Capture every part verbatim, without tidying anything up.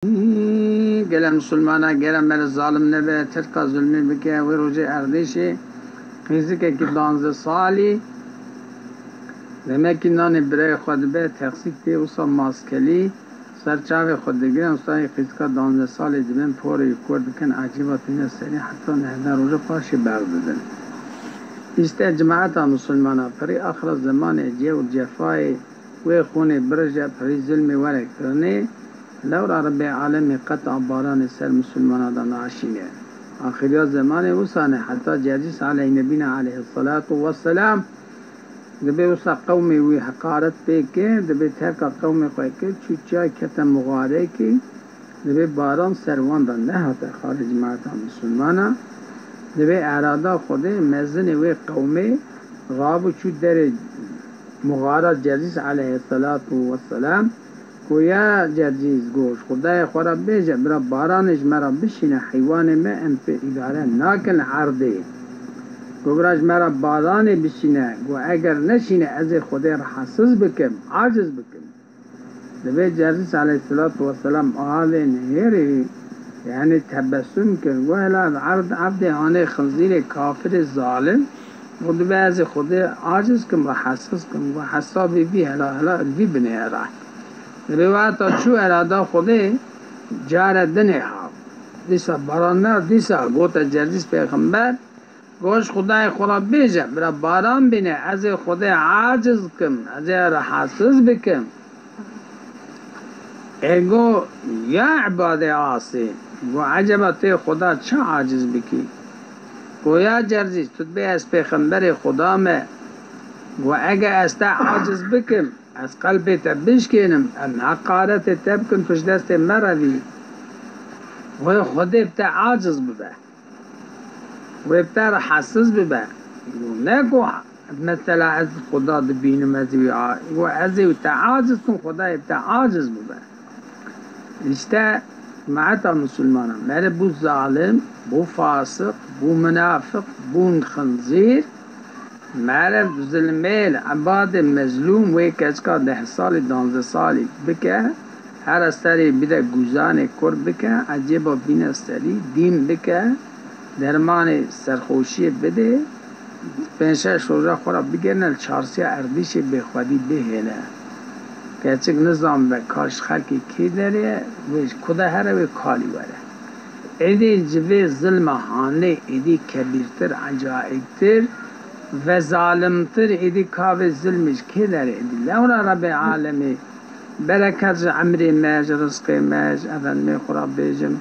Gele misilmana, gere mere zalim nebe, terka zulmê bike, wê rojê erdêşê qîzikekî danzdeh salî demekî nanê birayê xwe dibe, texsîk tê, wisa maskelî ser çavê xwe digirin, wisa yê qîzika danzdeh salî dibin, porê wî kor dikin, ecêba tîne serî heta nehdeh roja paşê berx didin. Îşte cemaeta misilmana, pirî axira zemanê cê û cefayê wê xûnê birije, pirî zilmê were kirinê, lewra Rebê alemê qeta baranê ser misilmana de naşîne. Axiriya zemanê wisa ne, heta Cercîs aleyh nebîna aleyhisselatu vesselam, dibê wisa qewmê wî heqaret pê kir, dibê terka qewmê xwe kir, çû çiya kete muxarekî, dibê baran ser wan de nehate xarê cemaeta misilmana, dibê erada Xwedê mezinê wê qewmê rabû çû derê muxara Cercîs aleyhisselatu vesselam, ku ya Cercîs, goş, Xwedayê xwe re bêje, bira baranê ji me re bişîne, heywanê me em pê îdare nakin li erdê. Ku bira ji me re baranê bişîne, ku eger neşîne ez ê Xwedê rehesiz bikim, aciz bikim. Dibê Cercîs aleyhisselatu vesselam alê nihêrî, yani tebessum kir, got, hela erd, erdê hanê xinzîrê kafirê zalim, got, dibê ez ê Xwedê aciz kim, rehesiz kim, got, hesabê vî hela, hela li vî binê here. Dibê wexta çû erada Xwedê care dinê hat. Dîsa baran ne, dîsa gote Cercîs pêxember, Goş Xwedayê xwe re bêje, bira baran bîne, ez ê Xwedê aciz kim, ez ê rehesiz bikim. Ê go, ya ibadê asî, go eceba tê Xweda çi aciz bikî? Go ya Cercîs, tu dibê ez pêxemberê Xweda me. Go ege ez te aciz bikim, ez qelbê te bişkênim, em heqaretê te bikin, tu ji destê me re bî. Wê Xwedê bi te aciz bibe. Wê bi te rehesiz bibe. Ne ku mesela ez Xuda dibînim, ez wî a-, ku ez ê te aciz kim, Xudayê bi te aciz bibe. Îşte, cemaeta misilmana, mere bû zalim, bû fasiq, bû munafiq, bûn xinzîr, Mere zilmê li ebadê mezlûm wê keçika deh salî, danzdeh salî bike, here serê bide guzanê kur bike, ecêba bîne serî, dîn bike, dermanê serxweşiyê bide, pênc şeş roja xwe re bigirine li çarsiya erdîşê bêxwedî bihêle. Keçik nizanibe ka ji xelkê kê derê ye, wê ji ku de here, wê kalî were. Êdî ji vê zilma hanê êdî kebîrtir, ecaîbtir ve zalimtir êdî ka vê zilmê ji kê derê êdî? Lewra Rebê alemê bereket ji emrê me, ji rizqê me, ji efendimê xwe re bêjim.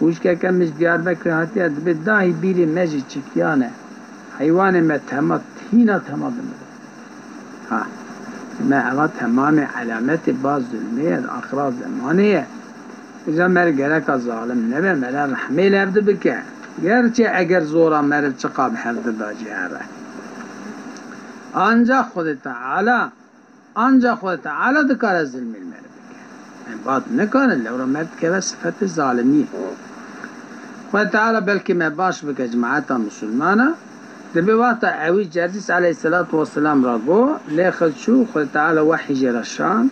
Hûşkeke min ji Diyarbekirê hatiye, dibê dahî bîrê me jî çikiyane. Heywanê me tema, tîna tema dimire. Ha. Me eva temamê elametê ba zulmê ye, axira zemanê ye. Îca me re gereka zalim nebe, me re rehmê li hevdu bike. Gerçi eger zora me re çiqa bi hevdu da jî here. Ancak Xwedê Teala, ancak Xwedê Teala dikare zilmê li me re bike. Em bat nikare, lewra me dikeve sifetê zalimiyê. Xwedê Teala belkî me baş bike cemaeta misilmana. Dibê wexta ewî Cercîs aleyhisselatu vesselam ra got, lê xil çû, Xwedê Teala wehî jê re şand,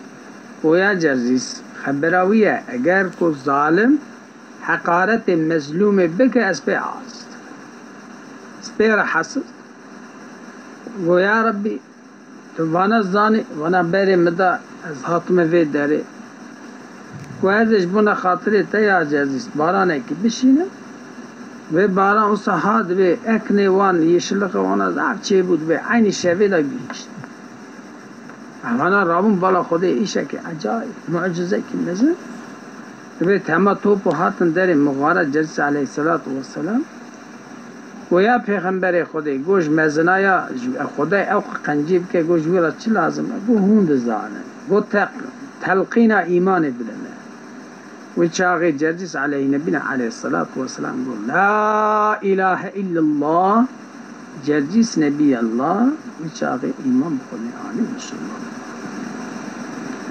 got, ya Cercîs, xebera wî ye, eger ku zalim heqaretê mezlûmê bike, ez pê aciz. Ez pê rehesiz. Got, ya Rebbî, Tu vana zanî, vana berê min da, ez hatime vê derê. Ku ez ê ji bona xatirê te ya Cercîs baranekî bişînim. Vê baran wisa ha dibê eknê wan, yeşillixa wana zaf çêbû, dibê eynî şevê de gihîşt. Vana rabûn bala Xwedê, îşekî ecayîb, mucizekî mezin. Dibê tema top û hatin derê mixara Cercîs aleyhisselatu vesselam. Got, ya Pêxemberê Xwedê, got, ji mezinaya, ji Xwedê ew qencî bike, got, ji wî re çi lazim e? Got, hûn dizanin. Got, te-, telqîna îmanê bide me. Wî çaxê Cercîs aleyhî nebîna aleyhisselatu vesselam got, La ilahe illallah, Cercîs nebiyallah, wî çaxê îman bi Xwedê anî, misilman.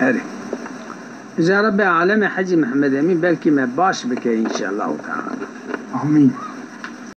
Erê. Îca Rebê alemê Hecî Mehmed Emîn belkî me baş bike înşeallahu teala. Amîn.